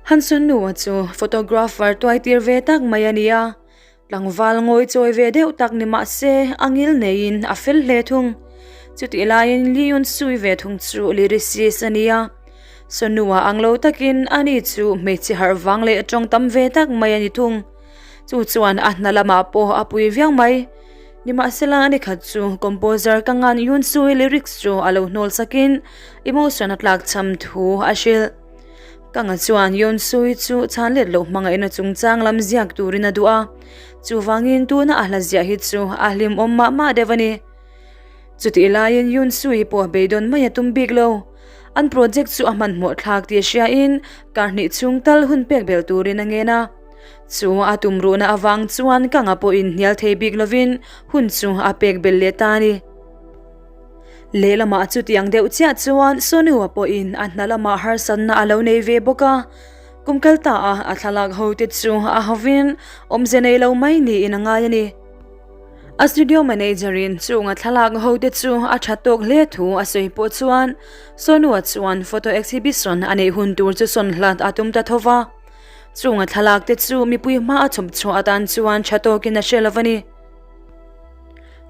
Hanson nu chu photographer tuaitir ve tak mai a ni a, tlangval ngawi chawi ve deuh tak ni mah se a ngil neiin a fel hle thung. Chutih laiin Lee Yun Sui ve thung chu lyricist a ni a, Sonua ang lo takin ani chu hmeichhe harh vang leh tawng tam ve tak mai a ni thung. Chu chuan a hna lamah pawh a pui viau mai. Nimahsela ani khat chu composer ka ngan Yun Sui lyrics chu a lo hnawl sakin emotion a tlak cham thu a hrilh. Ka nga chuan Yun Sui chu chhan let loh hmangaihna chungchang lam ziak turin a duh a, chuvangin tuna a hla ziah hi chu a hlimawm mah mah deuh a ni. Chutih laiin Yun Sui pawh beidawn mai a tum bik lo. An project chu a hmanhmawh thlak tih hriain kar hnih chhung tal hun pek belh turin a ngen a. Chu a tum ruhna avang chuan ka nga pawhin hnial thei bik lovin hun chu a pek belh leh ta a ni. Lehlamah chutiang deuh chiah chuan Sonua pawhin a hna lamah harsatna a lo nei ve bawk a. Kum kal ta a a thlalak ho te chu a hovin awmze nei lo mai niin a ngai a ni. A studio manager in chunga thlalak ho te chu a tha tawk hle thu a sawi pawh chuan Sonua chuan photo exhibition a neih hun tur chu sawn hlat a tum ta tho va. Chunga thlalak te chu mipui hma a chhawp chhuah atan chuan tha tawkin a hre lo a ni.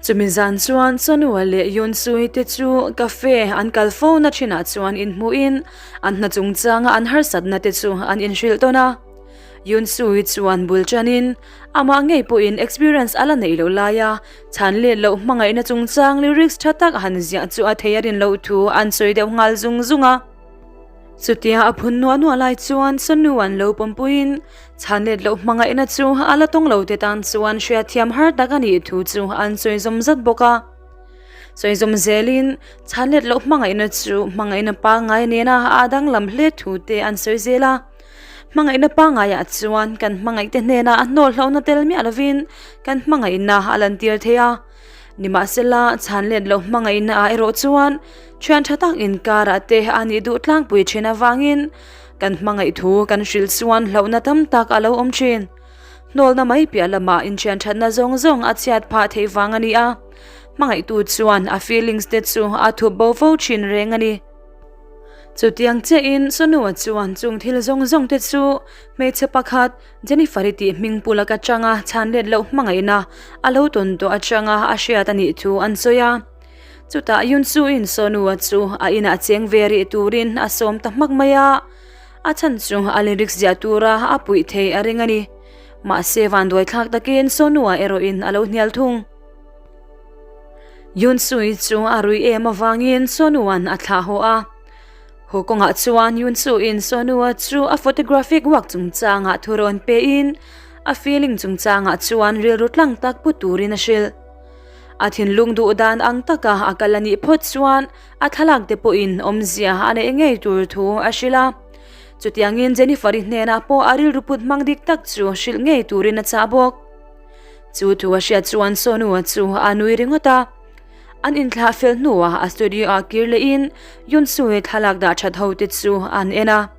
Chumi zan chuan Sonua leh Yunsui te chu cafe an kal fo na thinah chuan inhmuhin an hna chungchanga an harsatna te chu an inhrilh tawn a. Yunsui chuan bul tanin amah ngei pawhin experience a la neih loh laia chhan let loh hmangaihna chungchang lyrics tha tak han ziah chu a thei a rin loh thu an sawi deuh nghal zung zung a. Chutia a phun nuah nuah lai chuan Sonu an lo pawmpuiin chhan let loh hmangaihna chu a la tawng lo te tan chuan hriatthiam har tak a nih thu chu an sawi zawm zat bawk a. Sawi zawm zelin chhan let loh hmangaihna chu hmangaihna pangngai nena a danglam hle thu te an sawi zel a. Hmangaihna pangaiah chuan kan hmangaihte hnenah a hnawl hlauhna tel miah lovin kan hmangaihna a lantir thei a. Nimahsela, chhan let loh hmangaihna ah erawh chuan thian tha tak inkarah te a nih duh tlangpui thin avangin kan hmangaih thu kan hrilh chuan hlauhna tam tak a lo awm thin. Hnawlna mai piah lamah inthian thatna zawng zawng a chhiat phah theih vang a ni a, hmangaihtu chuan a feelings te chu a thup bo fo thin reng a ni. Chutiang chiahin Sonua chuan chung thil zawng zawng te chu hmeichhe pakhat Jennifer-i tih hming pu lak atanga chhan let loh hmangaihna a lo tawn tawh atanga a hriat a nih thu an sawi a. Chutah Yunsu-in Sonua chu a inah cheng ve rih turin a sawm ta hmak mai a, a chhan chu a lyrics ziah tura a puih thei a ring a ni. Mahse vanduaithlak takin Sonua erawhin a lo hnial thung. Yunsui chu a rui em avangin Sonuan a thlah haw a. Haw kawngah chuan Yunsuin Sonua chu a photographic work chungchangah thu rawn pein a feeling chungchangah chuan rilru tlang tak pu turin a hrilh. A thinlung duh dan ang taka a kal a nih phawt chuan a thlalak te pawhin awmzia a neih ngei tur thu a hrilh a. Chutiangin Jennifer-i hnenah pawh a rilru put hmang dik tak chu hrilh ngei turin a chah bawk. Chu thu a hriat chuan Sonua chu a nui ringawt a. An inthlah fel hnuah a studio ah kir lehin Yunsui thlalak dah that ho te chu an en a.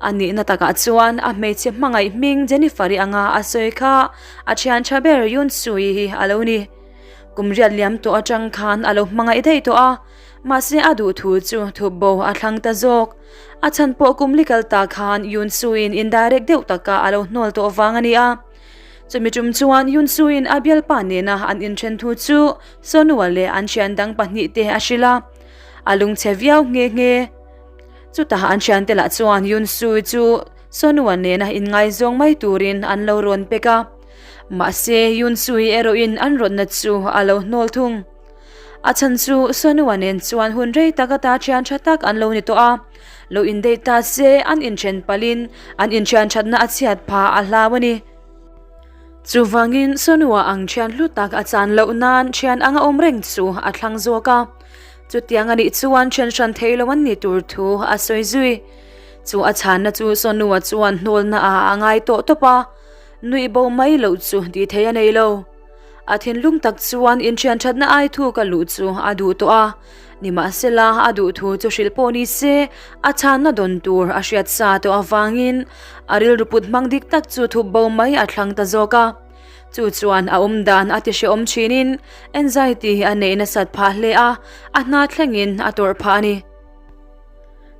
A nihna takah chuan a hmeichhe hmangaih hming Jennifer-i anga a sawi kha a thian tha ber Yunsui hi a lo ni. Kum riat liam tawh atang khan a lo hmangaih daih tawh a, mahse a duh thu chu thup bo a thlang ta zawk. A chhan pawh kum li kal ta khan Yunsuiin indirect deuh taka a lo hnawl tawh vang a ni a. Chumi tum chuan Yunsu-in a bialpa nena an inthen thu chu Sonua leh an thian dang pahnihte a hrilh a, a lungchhe viau nghe nghe. Chutah an thiante lah chuan Yunsu chu Sonua nena inngaizawng mai turin an lo rawn pek a, mahse Yunsu-i erawhin an rawtna chu a lo hnawl thung. A chhan chu Sonua nen chuan hun rei tak ata thian tha tak an lo ni tawh a, lo indeih ta se an inthen palhin an inthian thatna a chhiat phah a hlau a ni. Chuvangin Sonua ang thian hlu tak a chan loh nan thian anga awm reng chu a thlang zawk a, chutiang a nih chuan thian hran thei lo an ni tur thu a sawi zui. Chu a chhanna chu Sonua chuan hnawlna ah a ngai tawh tawp a, nuih bo mai loh chu tih theih a nei lo. A thinlung tak chuan inthian thatna ai thu ka luh chu a duh tawh a, nimahsela a duh thu chu hrilh pawh ni se a chhanna dawn tur a hriat sa tawh avangin a rilru put hmang dik tak chu thup bo mai a thlang ta zawk a. Chu chuan a awm dan a ti hrehawm thinin anxiety a neih nasat phah hle a, a hna thlengin a tawrh phah a ni.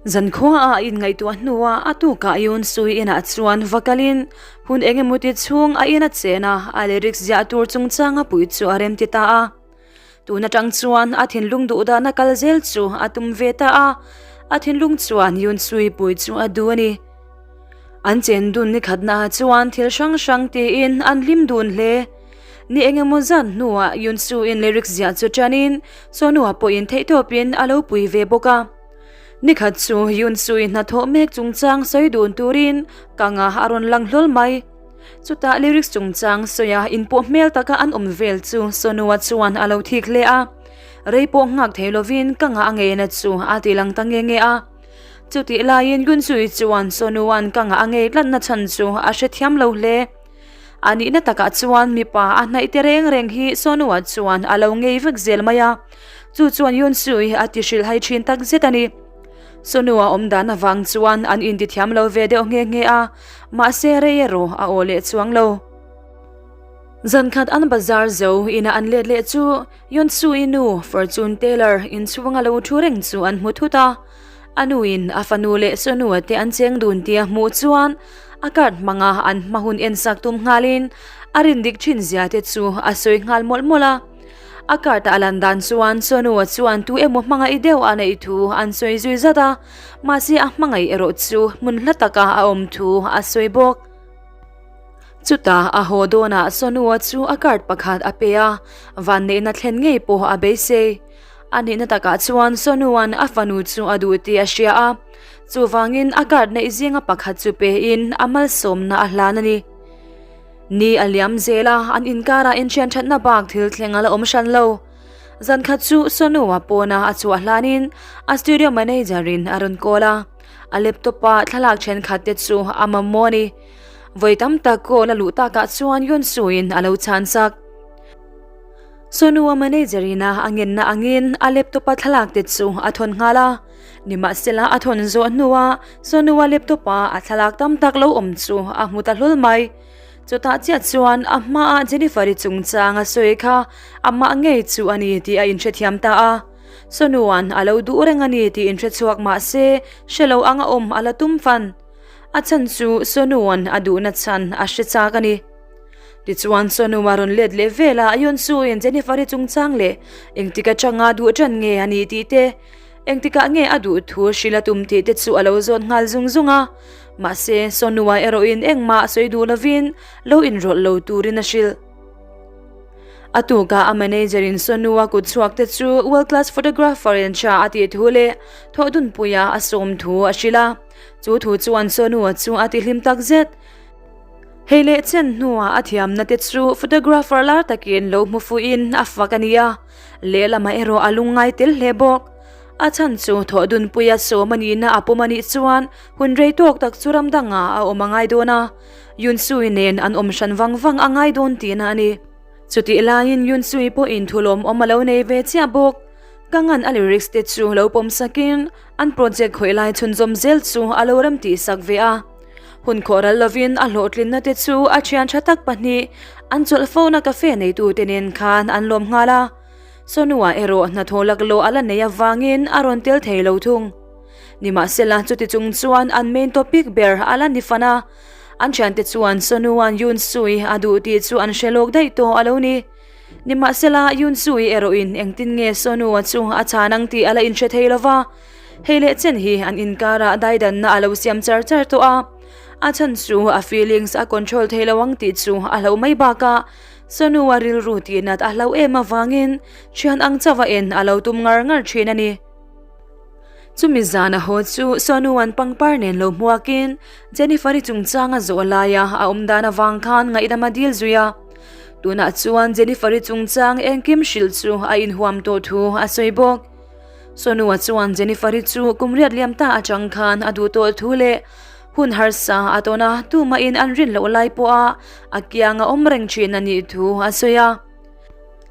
Zankhua a inngaihtuah hnuah a tukah Yoon-sui inah chuan va kalin hun eng emaw ti chhung a in a chen a, a lyrics ziah tur chungchanga puih chu a remti ta a. Tun atang chuan a thinlung duh dahna kal zel chu a tum ve ta a, a thinlung chuan Yoon-sui puih chu a duh a ni. An chen dun ni khatnaah chuan thil hrang hrang tiin an hlim dun hle. Ni eng emaw zan hnuah Yoon-sui-in lyrics ziah chu ṭanin Sonua pawhin theihtawpin a lo pui ve bawk a. Nikhat chu Yunsui hnathawh mek chungchang sawi dun turin Kanga a rawn lang hlawl mai. Chutah lyrics chungchang sawia inpawh hmel taka an awm vel chu Sonua chuan a lo thik hle a. Rei pawh nghak thei lovin Kanga a ngeina chu a ti lang ta nge nge a. Chutih laiin Yunsui chuan Sonua'n Kanga a ngei tlatna chhan chu a hrethiam lo hle. A nihna takah chuan mipa a hnaih te reng reng hi Sonua chuan a lo ngei vek zel mai a, chu chuan Yunsui a ti hrilhhai thin tak zet a ni. Sonua awm dan avang chuan an intithiam lo ve deuh nghe nghe a, mahse rei erawh a aw leh chuang lo. Zankhat an bazar zo ina an let leh chu Yunsui nu Fortune Teller inchhunga lo thu reng chu an hmu thut a. A nuin a fanu leh Sonua te an cheng dun tih a hmuh chuan a card hmanga an hma hun ensak tum nghalin a rin dik thin zia te chu a sawi nghal mawlh mawlh a. A card a lan dan chuan Sonua chuan tu emaw hmangaih deuh a neih thu an sawi zui zat a, mahse a hmangaih erawh chu hmun hla taka a awm thu a sawi bawk. Chutah a haw dawnah Sonua chu a card pakhat a pe a, vanneihna thlen ngei pawh a beisei. A nihna takah chuan Sonua'n a fanu chu a duh tih a hria a, chuvangin a card neih zinga pakhat chu pein a malsawmna a hlan a ni. Ni a liam zel a, an inkarah inthian thatna bak thil thleng a la awm hran lo. Zan khat chu Sonua pawna a chhuah hlanin a studio manager-in a rawn call a, a laptop-a thlalak thenkhat te chu a mamawh a ni. Vawi tam tak call a luh takah chuan Yunsu-in a lo chhan sak. Sonua manager ina a ngenna angin a laptop a thlalak te chu a thawn nghal a, nimahsela a thawn zawh hnua Sonua laptop a a thlalak tam tak lo awm chu a hmu ta hlawl mai. Chutah chiah chuan a hmaah Jennifer-i chungchang a sawi kha amah ngei chu a ni tih a inhrethiam ta a. Sonua'n a lo duh reng a ni tih inhrechhuak mah se hre lo anga awm a la tum fan. A chhan chu Sonua'n a duhna chhan a hre chak a ni. Tichuan Sonuma rawn let leh vel a, Yonsu-in Jennifer-i chungchang leh engtik atanga duh ṭan nge a nih tih te, engtikah nge a duh thu hrilh a tum tih te chu a lo zawt nghal zung zung a. Mahse, Sonua erawhin engmah a sawi duh lovin lo inrawlh lo turin a hrilh. A tukah a manager-in Sonua kut chhuak te chu world class photographer-in tha a tih thu leh thawhdunpuia a sawm thu a hrilh a. Chu thu chuan Sonua chu a tihlim takzet. Hei leh chen hnuah a thiamna te chu photographer lar takin lo hmu fuhin a fak a ni a, lehlamah erawh a lungngai tel hle bawk. A chhan chu thawhdunpuia sawm a nihna a pawm a nih chuan hun rei tawk tak chu ram dangah a awm a ngai dawn a, Yunsui nen an awm hran vang vang a ngai dawn tihna a ni. Chutih laiin Yunsui pawhin thulawmawm a lo nei ve chiah bawk. Ka ngan a lyrics te chu lo pawm sakin an project khawih lai chhunzawm zel chu a lo rem tih sak ve a. Hun khawh ral lovin a hlawhtlinna te chu a thian tha tak pahnih an chawlh fona cafe neitute nen khan an lawm nghal a. Sonua erawh hnathawh laklawh a la nei avangin a rawn tel thei lo thung. Nimahsela chuti chung chuan an main topic ber a la ni fan a, an thiante chuan Sonua'n Yoon Sui a duh tih chu an hre lawk daih tawh a lo ni. Nimahsela, Yunsui erawhin engtin nge Sonua chu a chhan ang tih a la inhre thei lo va, hei leh chen hi an inkarah daidanna a lo siam char char tawh a, a chhan chu a feelings a control thei lo ang tih chu a hlauh mai bakah Sonua rilru tihnat a hlauh em avangin thian ang chauh a en a lo tum ngar ngar thin a ni. Chumi zan a haw chu Sonua'n pangpar nen lo hmuakin Jennifer-i chungchang a zawh laia a awm dan avang khan ngaihdam a dil zui a. Tunah chuan Jennifer-i chungchang engkim hrilh chu a inhuam tawh thu a sawi bawk. Sonua chuan Jennifer-i chu kum riat liam ta atang khan a duh tawh thu leh hun harsa a tawn a, tumahin an rin loh lai pawha a kiang a awm reng thin a nih thu a sawi a.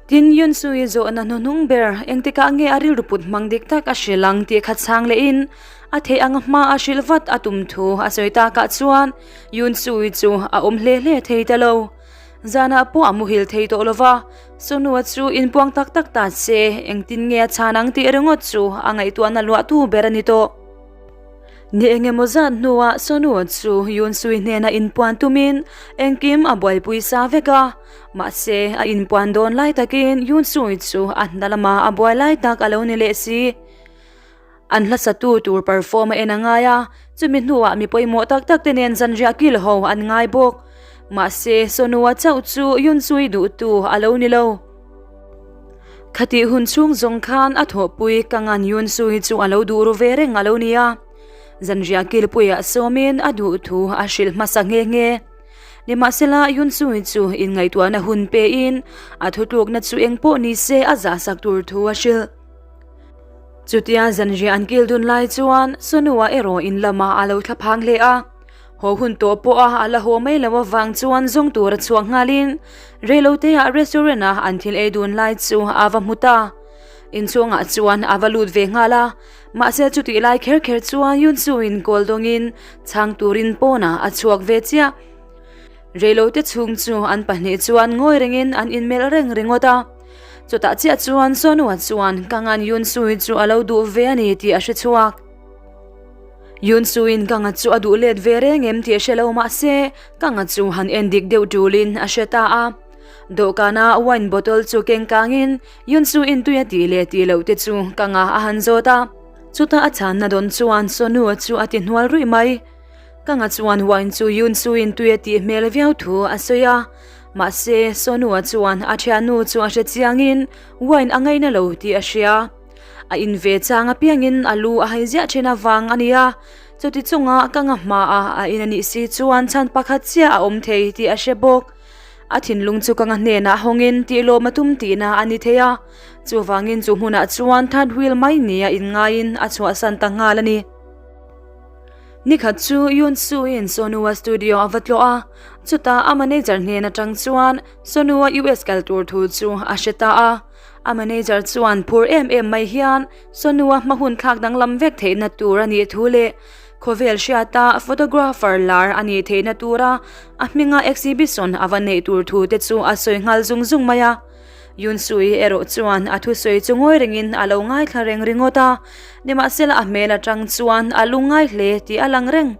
Tin, Yunsui zawhna hnuhnung ber engtikah nge a rilru put hmang dik tak a hrilh ang tih kha chhang lehin a theih anga hma a hrilh vat a tum thu a sawi takah chuan Yunsui chu a awm hle hle thei ta lo. Zanah pawh a muhil thei tawh lova, Sonua chu inpuang tak tak ta se engtin nge a chhan ang tih ringawt chu a ngaihtuahna luahtu ber a ni tawh. Ni engemaw zat hnuah Sonu chu Yunsui hnena inpuan tumin engkim a buaipui sa vek a, mahse a inpuan dawn lai takin Yunsui chu a hna lama a buai lai tak a lo ni leh si. An hlasatu tur perform a en a ngai a, chumi hnuah mi pawimawh tak tak te nen zanriah kil ho an ngai bawk. Mahse Sonua chauh chu Yunsui duhtu a lo ni lo. Khatih hun chhung zawng khan a thawhpui ka ngan Yun Su hi chu a lo duh ru ve reng a lo ni a, zanriah kilpuiah sawmin a duh thu a hrilh hmasa nghe nghe. Nimahsela Yun Su hi chu inngaihtuahna hun pein a thutlukna chu eng pawh ni se a zahsak tur thu a hrilh. Chutia zanriah an kil dun lai chuan Sonua erawh in lamah a lo thla phang hle a. Haw hun tawh pawha a la haw mai lo avang chuan zawng tura chhuak nghalin reiloteah restaurant a an thil ei dun lai chu a va hmu ta. Inchhungah chuan a va lut ve nghal a, mahse chutih lai kher kher chuan Yunsu-in kawl dawngin chhang turin pawnah a chhuak ve chiah. Reilote chhung chu an pahnih chuan ngawi rengin an inmelh reng ringawt a. Chutah chiah chuan Sonua chuan Kangan Yunsu-i chu a lo duh ve a ni tih a hre chhuak. Yunsuin ka nga chu a duh let ve reng em tih a hre lo mahse ka nga chu han en dik deuh tulin a hre ta a. Dawhkana wine bottle chu keng kangin Yunsuin tui a tih leh tih loh te chu ka nga a han zawt a. Chuta a chhanna dawn chuan Sonua chu a ti hnual ruih mai. Ka nga chuan wine chu Yunsuin tui a tih hmel viau thu a sawi a. Mahse Sonua chuan a thiannu chu a hre chiangin wine a ngaina lo tih a hria. A in ve chang apiangin a lu a hai ziah thin avang a nia. Chuti chunga ka nga hmaah a in a nih si chuan chhan pakhat chiah a awm thei tih a hre bawk. A thinlung chu ka nga hnenah hawngin tihlawm a tum tihna a ni thei a. Chuvangin chu hmunah chuan third wheel mai nia inngaiin a chhuahsan ta nghal a ni. Nikhat chu Yoon Soo-in Sonua studio a va tlawh a, chutah a manager hnen atang chuan Sonua US kal tur thu chu a hre ta a. A manager chuan phur em em mai hian Sonua hma hun thlak danglam vek theihna tur a nih thu leh khawvel hriata photographer lar a nih theihna tura a hminga exhibition a va neih tur thu te chu a sawi nghal zung zung mai a. Yunsui erawh chuan a thusawi chu ngawi rengin a lo ngaithla reng ringawt a, nimahsela a hmel atang chuan a lungngai hle tih a lang reng.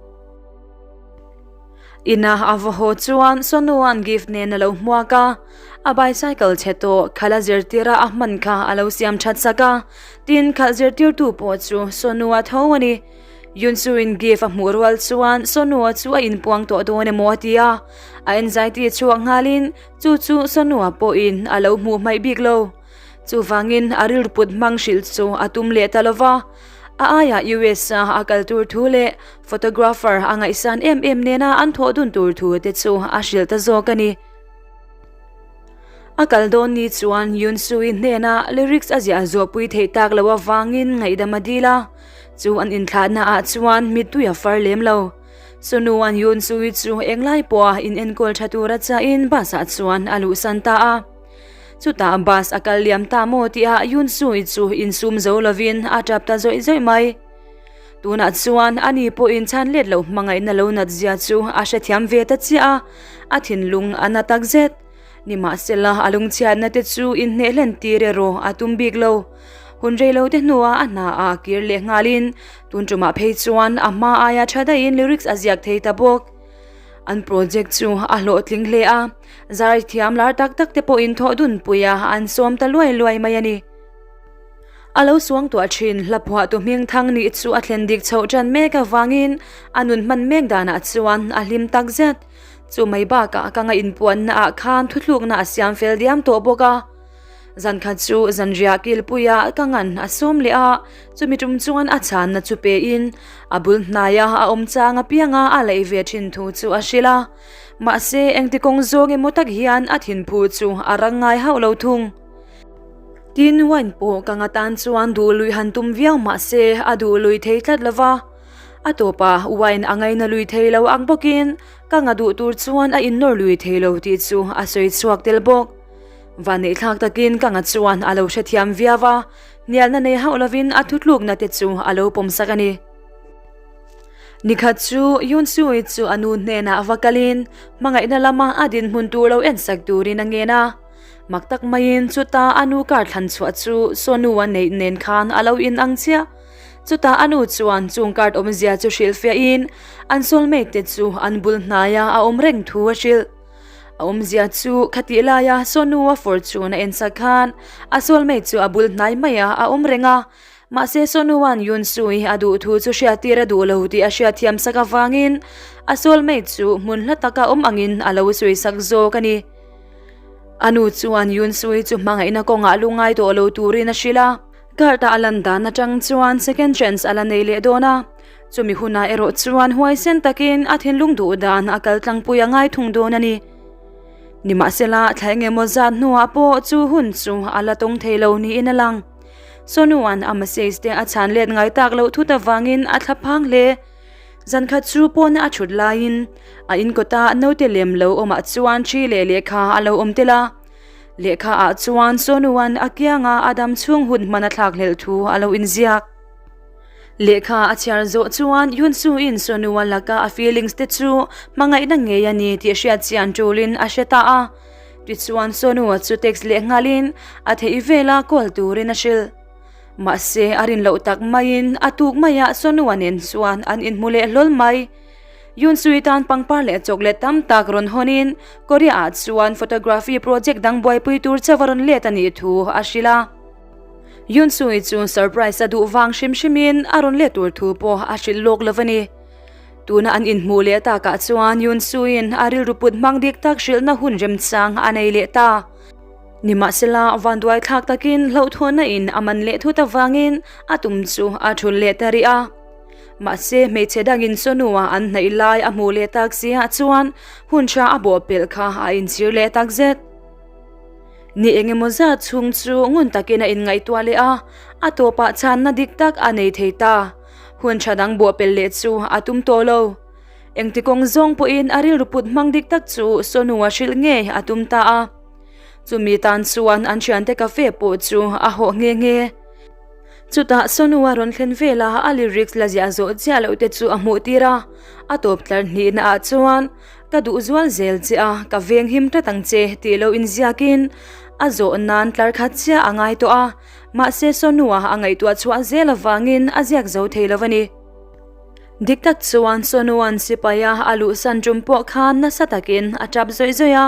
Ina a va haw chuan Sonua'n gift nen a lo hmuak a, a bicycle chhe tawh khalh a zirtira a hman kha a lo siam that sak a, tin khalh zirtirtu pawh chu Sonua tho a ni. Yunsuin gift a hmuh rual chuan Sonua chu a inpuang tawh dawn emaw a ti a, a anxiety chhuak nghalin chu chu Sonua pawhin a lo hmuh hmaih bik lo. Chuvangin a rilru put hmang hrilh chu a tum leh ta lo va. A aiah US-a a kal tur thu leh photographer a ngaihsan em em nena an thawh dun tur thu te chu a hrilh ta zawk a ni. A kal dawn ni chuan Yoon Soo-i hnena lyrics a ziah zawhpui theih tak loh avangin ngaihdam a dil a, chu an inthlahna ah chuan mittui a far lem lo. Sunu-a'n Yoon Soo-i chu englai pawha inenkawl tha tura chahin bus-ah chuan a luhsan ta a. Chutah bus a kal liam ta maw tihah Yoon Soo-i chu insum zo lovin a tap ta zawih zawih mai. Tunah chuan ani pawhin chhan let loh hmangaihna lo nat zia chu a hrethiam ve ta chiah a, a thinlung a na tak zet. Nimahsela a lungchhiatna te chu inhneh hlen tir erawh a tum bik lo. Hun rei lo te hnuah a hna ah kir leh nghalin tun tumah phei chuan a hma aia tha daihin lyrics a ziak thei ta bawk. An project chu a hlawhtling hle a, zai thiam lar tak tak te pawhin thawh dun pui a an sawm ta luai luai mai a ni. A lo suang tuah thin hla phuahtu hming thang nih chu a thlen dik chhoh tan mek avangin a nun hman mek danah chuan a hlim tak zet. Chu mai bakah ka ngainpuanna ah khan thuthlukna a siam fel diam tawh bawk a. Zan khat chu zanriah kilpuia ka ngan a sawm leh a, chumi tum chuan a chhanna chu pein a bul hnaia a awm chang apianga a laih ve thin thu chu a hrilh a. Mahse, engti kawng zawng emaw tak hian a thinphu chu a rang ngai hauh lo thung. Tin, wine pawh ka nga tan chuan duh lui han tum viau mahse a duh lui thei tlat lo va. A tawpah wine a ngaina lui thei lo ang bawkin ka nga duh tur chuan a innawr lui thei lo tih chu a sawi chhuak tel bawk. Vanneihthlak takin ka nga chuan a lo hrethiam viau a, hnialna nei hauh lovin a thutlukna te chu a lo pawmsak a ni. Nikhat chu Yoon Soo-i chu a nu hnenah va kalin hmangaihna lama a dinhmun tur lo ensak turin a ngen a. Mak tak maiin chuta a nu kar thlan chhuah chu Sonu a neih nen khan a lo inang chiah. Chutah a nu chuan chung card awmzia chu hrilhfiahin an soulmate te chu an bul hnaia a awm reng thu a hrilh. A awmzia chu khatih laia Sonu-a fortune a ensak khan a soulmate chu a bul hnai maia a awm reng a, mahse Sonu-a'n Yoon-soo-i a duh thu chu hriattir a duh lo tih a hriatthiam sak avangin a soulmate chu hmun hla taka awm angin a lo sawisak zawk a ni. A nu chuan Yoon-soo-i chu hmangaihna kawngah lu ngai tawh lo turin a hrilh a. Card-a a lan dan atang chuan second chance a la nei leh dawn a, chumi hunah erawh chuan huaisen takin a thinlung duh dan a kal tlangpui a ngai thung dawn a ni. Nimahsela, thla eng emaw zat hnuah pawh chu hun chu a la tawng thei lo niin a lang. Sonua'n a message te a chhan let ngai tak loh thut avangin a thla phang hle. Zankhat chu pawna a thut laiin a inkawta naute lem lo awmah chuan thi leh lehkha a lo awm tel a. Lehkha ah chuan Sonuan a kianga a dam chhung hun hman a thlak hlelh thu a lo inziak. Lehkha a chhiar zawh chuan Yunsu-in Sonua laka a feelings te chu hmangaihna ngei a ni tih hriat chian tulin a hre ta a. Tichuan Sonua chu text leh nghalin a theih vela call turin a hrilh. Mahse a rin loh tak maiin a tuk maiah Sonua nen chuan an inhmu leh hlawl mai. Yunsui tan pangpar leh chocolate tam tak rawn hawnin Korea ah chuan photography project dang buaipui tur chauh a rawn let a nih thu a hrilh a. Yunsui chu surprise a duh vang hrim hrimin a rawn let tur thu pawh a hrilh lawk lo a ni. Tuna an inhmuh leh takah chuan Yunsuiin a rilru put hmang dik tak hrilhna hun remchang a nei leh ta. Nimahsela, vanduai thlak takin hlauhthawnna in a man leh thut avangin a tum chu a thul leh ta rih a. Mahse, hmeichhe dangin Sonua an hnaih lai a hmuh leh tak siah chuan hun tha a bawhpelh kha a inchhir leh tak zet. Ni eng emaw zat chhung chu ngun takin a inngaihtuah leh a, a tawpah chhanna dik tak a nei thei ta. Hun tha dang bawhpelh leh chu a tum tawh lo. Engti kawng zawng pawhin a rilru put hmang dik tak chu Sonua hrilh ngei a tum ta a. Chumi tan chuan an thiante cafe pawh chu a hawh nghe nghe. Chutah Sonua rawn thlen vela a lyrics la ziah zawh chiah loh te chu a hmuh tir a, a tawp tlar hnihna ah chuan Ka duh zual zel che a, ka veng him tlat ang che tih lo inziakin a zawh nan tlar khat chiah a ngai tawh a, mahse Sonua a ngaihtuah chhuah zel avangin a ziak zo thei lo a ni. Dik tak chuan Sonua'n sipaia a luhsan tum pawh khan nasa takin a tap zawih zawih a,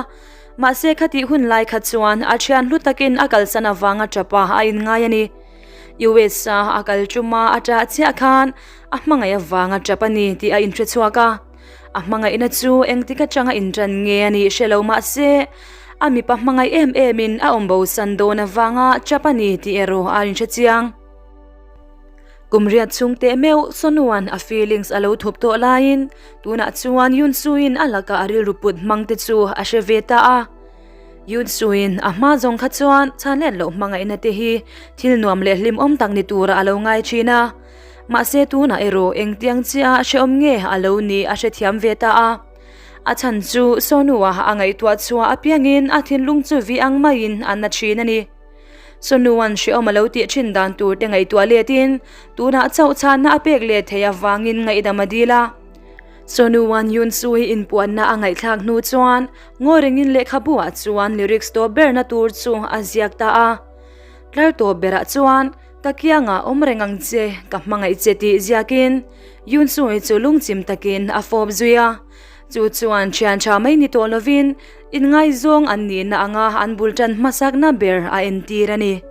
mahse khatih hun lai kha chuan a thian hlu takin a kalsan avanga tap a a inngai a ni. US-a a kal tuma a ṭah chiah khan a hmangaih avanga tap a ni tih a inhre chhuak a, a hmangaihna chu engtik atanga inṭan nge a nih hre lo mahse a mipa hmangaih em emin a awm bosan dawn avanga tap a ni tih erawh a inhre chiang. Kum riat chhung teh meuh Sonua'n a feelings a lo thup tawh laiin tunah chuan Yunsuiin a laka a rilru put hmang te chu a hre ve ta a. Yunsuiin a hma zawng kha chuan chhan let loh hmangaihna te hi thil nuam leh hlimawm tak ni turah a lo ngai thin a. Mahse tunah erawh engtiang chiah hrehawm nge a lo nih a hrethiam ve ta a. A chhan chu Sonua a ngaihtuah chhuah apiangin a thinlung chu vi ang maiin a na thin a ni. Sonua'n hrehawm a lo tih thin dan tur te ngaihtuah letin tunah chauh chhanna a pek leh theih avangin ngaihdam a dil a. Sonua'n Yunsui inpuanna a ngaihthlak hnu chuan ngawi rengin lehkhabu ah chuan lyrics tawp berna tur chu a ziak ta a. Tlar tawp berah chuan Ka kiangah awm reng ang che, ka hmangaih che tih ziakin Yunsui chu lungchim takin a fawp zui a. Chu chuan thian tha mai ni tawh lovin inngaizawng an nihna anga an bul tan hmasakna ber a entir a ni.